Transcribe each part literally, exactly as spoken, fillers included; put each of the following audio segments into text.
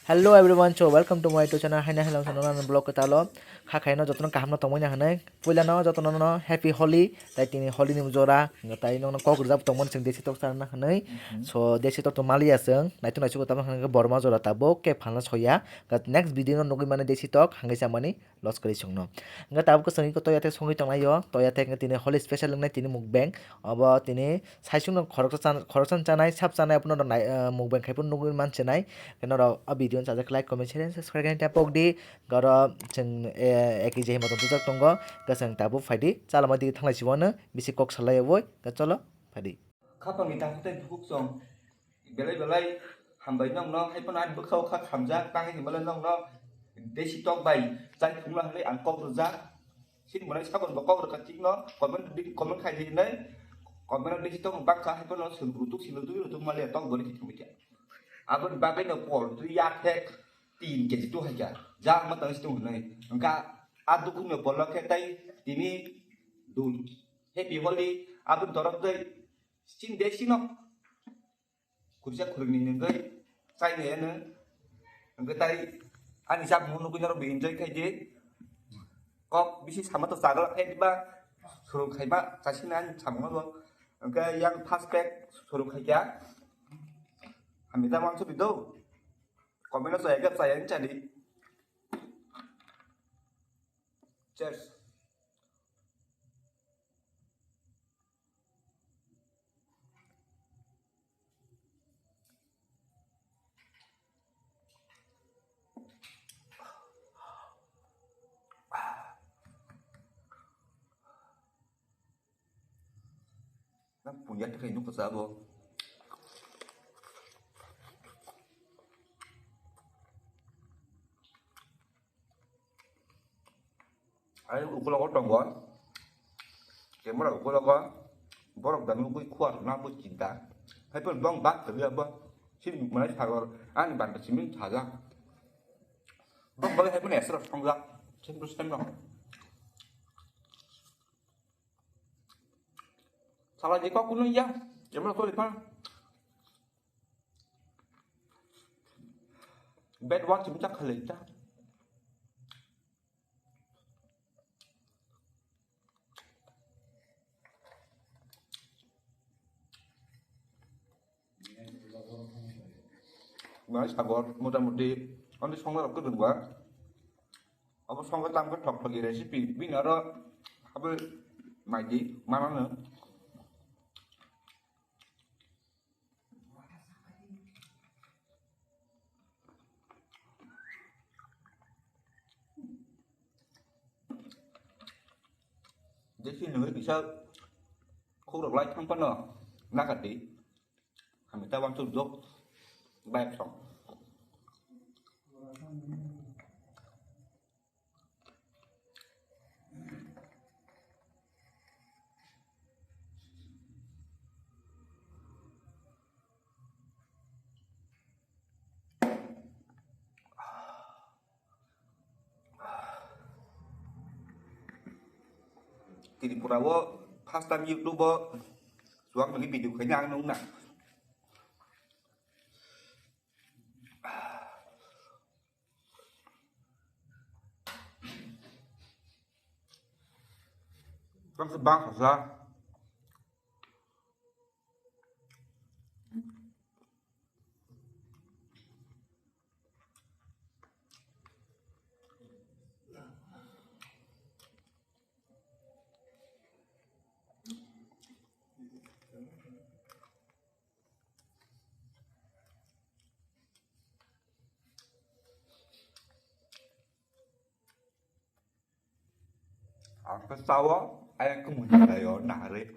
Hello everyone, so welcome to my YouTube channel. Haino hello, channel ano vlog kwtalo. Kha khaino jotono kaham no tongmani hwnwi. Puila no jotono no happy Holi. Tai tini Holi ni jora. Tai no kok rijak tongmani chwng desi tok sana hwnwi. So desi tok to mali aswng. Naitu naisu ko tamo hwnwi borma jora tabuk ke phalna soya. Next video no nugwi mani desi tok hwnwi samani. Los kwrwi chwngno. Hwnkhe tabuk kwchwng iko toya thek songwi tonglaio, toya thek wngkhe tini Holi special wngnai tini mukbang. Obo tini saichungno khoroksa chan-, khoroksa chanai, sab chanai abono rw nai, ah, mukbang khai phano nugwi mansinai. Hwnkhe norok o video no chajak like, comment, share, and subscribe khaina tapok di. Hwnkhe oro chwng, eh, eki je himo tongthoijak tongo. Hwnkhe chwng tabuk phaidi, chalama dige thanglai siwano, bisi kok salai oboi. Hwnkhe cholo, phaidi. Khapangni takhuk tei bukhuk chwng. Belai belai hambai nokno, hai phano ani bwkhao kha khamjak, tang hinmale nokno desi tok bai chai phungna hwnwi ang kok rwjak. Sini mwnai sakon bo kok rwkha tikno, comment di, comment khai di hinwi, comment desi tok bak kha, hai phano swn rutuk swn rutuk rutuk male tok boni khe thangwi kha. Aboni bagwi no pol twi ya thek tin keji tu hai kha, jang ma tang si tu hwnwi. Wngkha a dukhu no polo khe tai tini dul. Happy Holi, aboni torok tei sini desi no. Kurja khurni nungwi chai ne ano. Hwnkhe tai ani chapmung nugwi norok bo enjoy khai di. Kok bisi sama to chagla khai diba. Surung khaima chasina ani samung bo. Hwnkhe yang first pack surung khai kya. Hamida mangso bido. Comment o chaya kya chaya ni chadi. Cheers. Nang punya tekai nuk sa bo. Ai ukulogo tongo. Camera ukulogo borok da nugwi khuar na bo chinta. Hai phano bong bak kwrwi abo. Sini manai sagor ani banda simi sajak. Bong bak hai phano esra songjak. Same to same rok. Sala je kok kuno ya. Camera kori phano. Bad word chumchak khalai ta. Nai sagor motamuti ani songna rok kwrwng ba. Abo songna tam khe thok thok recipe bini aro abo maidi manano. Jesi nungwi kisa khukrok lai thang phano nakati. Hamita wansuk jok bayap song. Tripura o first time YouTube o suak nungwi video khaina ang nung na. Bangsa bang khasa. Ang khe chao, ayang khe mui nai o nahari.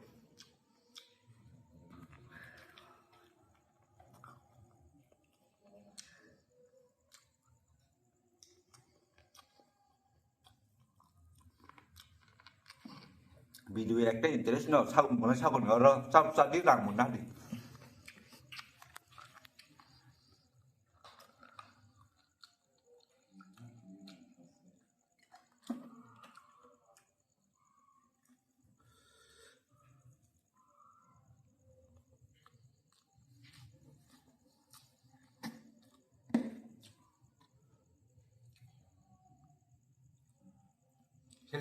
Video ekta interest no, sa mane sa kono oro, sa sa di rang mun na di.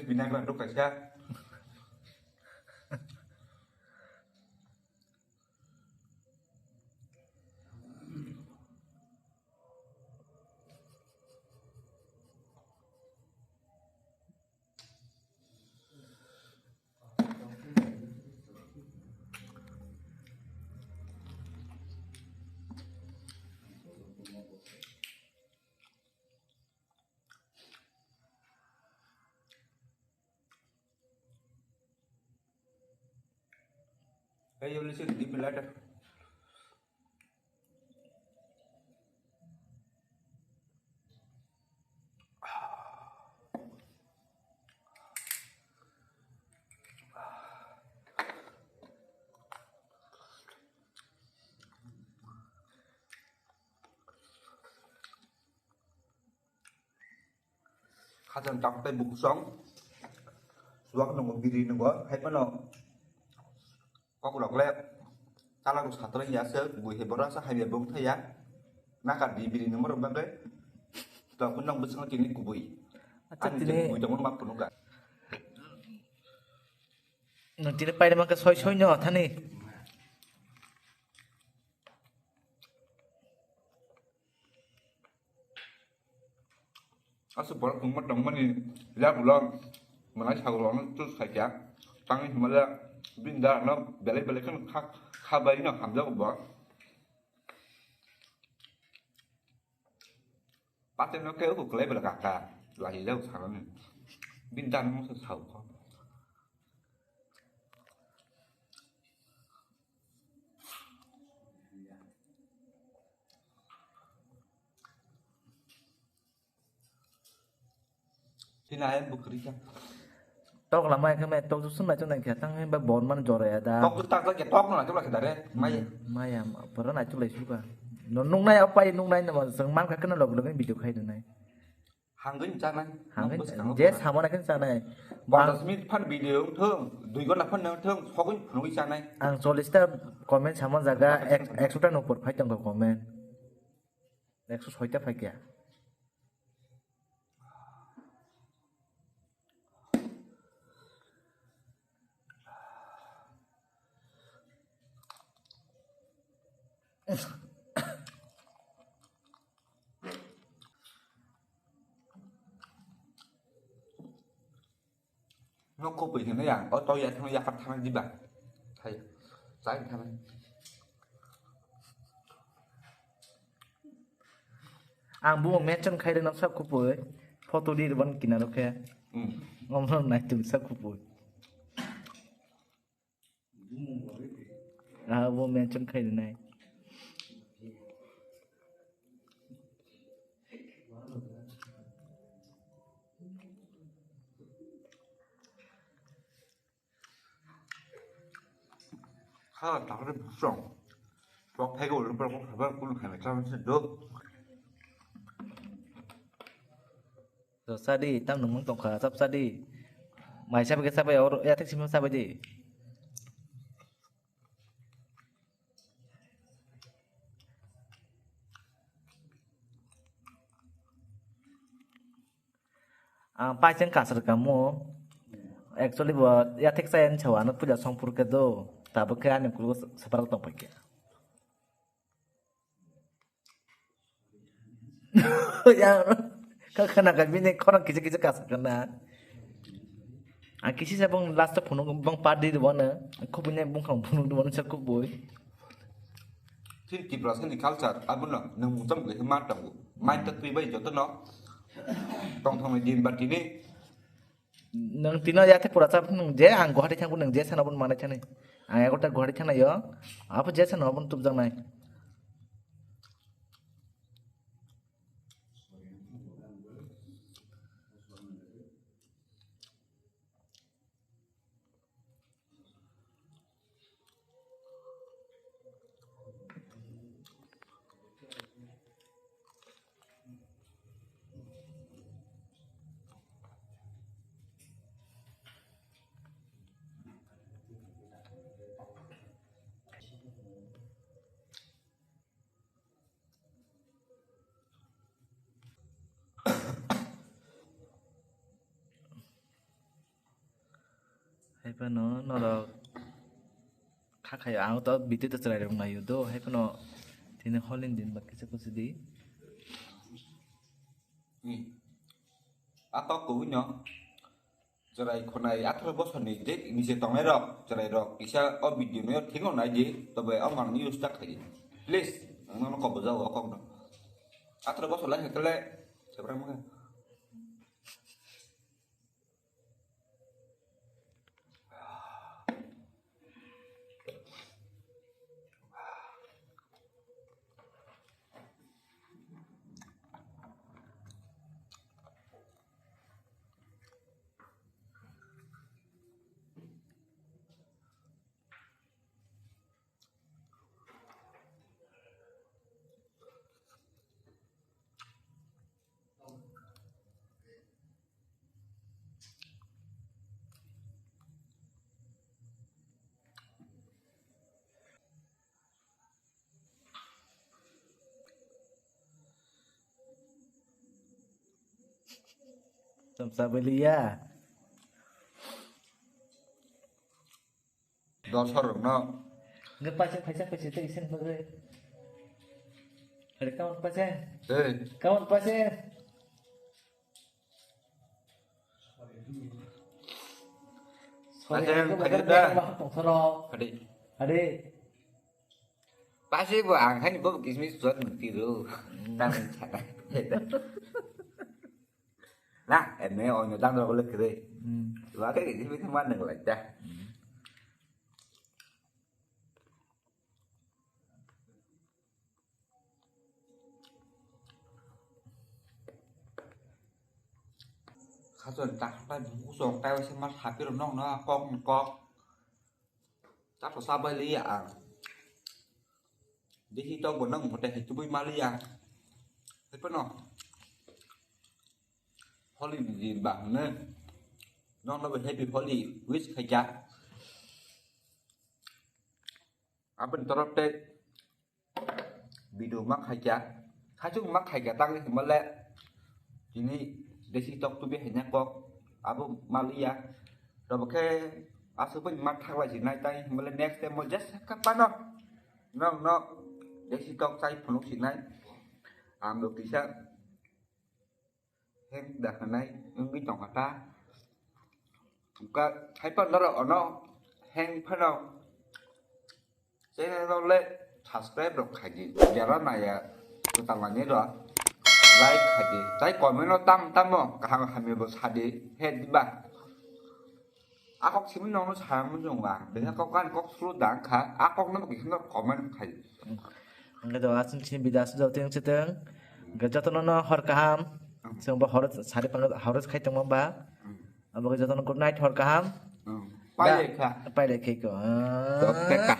Binagra duk kaisa. Hey, you listen, give me lighter. Khajang tak tei bukusong. Suak nungo biri nungo. Hai phano kok rok le chala rok satro ya se bui he bora sa hai bung thaya. Nakar di biri nungo rok bagre. To kun nang bwswng tini kubui. Acha, ani tini je bui tongmo ma phunu ga. Nang tini paida mangka soi soi no thani. Aswk borok tongma tongmani yagulo mwnai sagulo no choose khaikha. Tangwi hwnmale bini dara no belai belai kheno kha, kha bai no hamjago bo. Pate no khe uku kwlai belai kaka lahi jago sanani. Bini dara no sao kho. Tini ayang bukhri kha. Tok lama khe mai tok jusun nai chunai khe tang ba bon man jora ya da. Tok tak tak tok no nai chunai khe dare. Mai. Maya pura nai chulai suka. No nung nai apai nung nai no jeng man kha kana log log video khai dunai. Hangin chanai. Hangin je samona khe chanai. Ponchash minute phan video thung, dui ghonta phan nang thung, sogwi phunugwi chanai. Ang chollish ta comment sama jaga ek, ekso ta nupor phai tongkha comment. Ekso soi ta phai kya? No kopoi hwnwi ang o toya thangwi yaphar thangwi diba. Hai, chai thangwi. Ang bo mention khai rwna sak kopoi. Photo di rwban kinaro khe. Hmm. Omro nai tum sak kopoi. Ah, bo mention khai rwnai. Ha, takre busong. Tok thai ko, lupa ko, khaba, kun khai, cham, se, do. To sadi, tam nung tongkha, sab sadi. Mai sabai khe sabai, or yathek simi sabai di. Ang paiseng kasar kamo. Actually bo yathek sayan chawa no puja songpur ke do. Tabuk khe ani kulo sapar tong pai khe. Ya, kha khana kha bini khorang kisa kisa kasa khana. Ang kisi sa bang last phunuk bang party di wana. Khubui ne bung khang phunuk di wana sa khubui. Thil Tiprasa ni culture, abono nang mungsa mungsa ma tongo. Mai ta twi bai joto no. Tong thong ni din ba tini. Nang tino yate pura chap nung je ang Guwahati thangbu nung je sana bun manai thani. Ang egarta Guwahati thangna yo. Apo je sana bun tubjak nai. Phano norok kha khayo, ang to video to chwrai rok naio do, hai phano tini holi ni din ba kisa kusi di. Hmm. A kok kubui no chwrai khwnai atharo bosor ni je nise tongnai rok, chwrai rok kisa o video no thingo nai di, tobe o mang use ta khai di. Please, ang no kok bujao o kok no. Atharo bosor lai khe le chwrai mo khe. Tamsa beliya. Dosor rok no. Nge paisa, paisa, paisa, tei isen bagwi. Hari kawan paisa. Hey. Kawan paisa. Sorry, Paisa, aku paisa bakal dah. Bakal tong soro. Hari. Hari. Pasi bo ang hani bo kismis suat mesti ro. Tang sana. Nah, ene onyo dang rok le kre. Hmm. Wa ke ini bisa mana ngelai dah. Hmm. Khachon ta khatai bung usong tai wase mar hapi rok nong na kok ni kok. Ta to sabai li ya ang. Desi tok bo nang mote hai tubui mali ya. Hai pano. Holi ni din ba hwnwi. Nokno bo happy Holi wish khaikha. Aboni torop tei video ma khaikha. Khaichung ma khaikha tangwi hwnba le tini desi tok tubi haina kok abo maliya. Robo khe aswk bai ma thaklai sinai tai hwnba le next time mo just kha pano. Nokno desi tok chai phunuk sinai. Ang bo kisa Heng da hwnai wngwi tongkha ta. Wngkha, hai phano norok ono heng phano channel rok le subscribe rok khaidi. Jara naya kwtal manwi rok like khaidi. Tai comment no tam tamo kaham hamya bo sadi he diba. A kok simi nokno sayang mung jong ba. Beha kok kan kok sulu dang kha. A kok no kisa no comment khai. Hingke do asing sini bida asuk jauh tiang ceteng. Hingke jotono no hor kaham. Sing bo hor sari pang hor khai tong ba. Abo ke jotono good night hor kaham. Pai le kha. Pai le khai ko. Dot teka.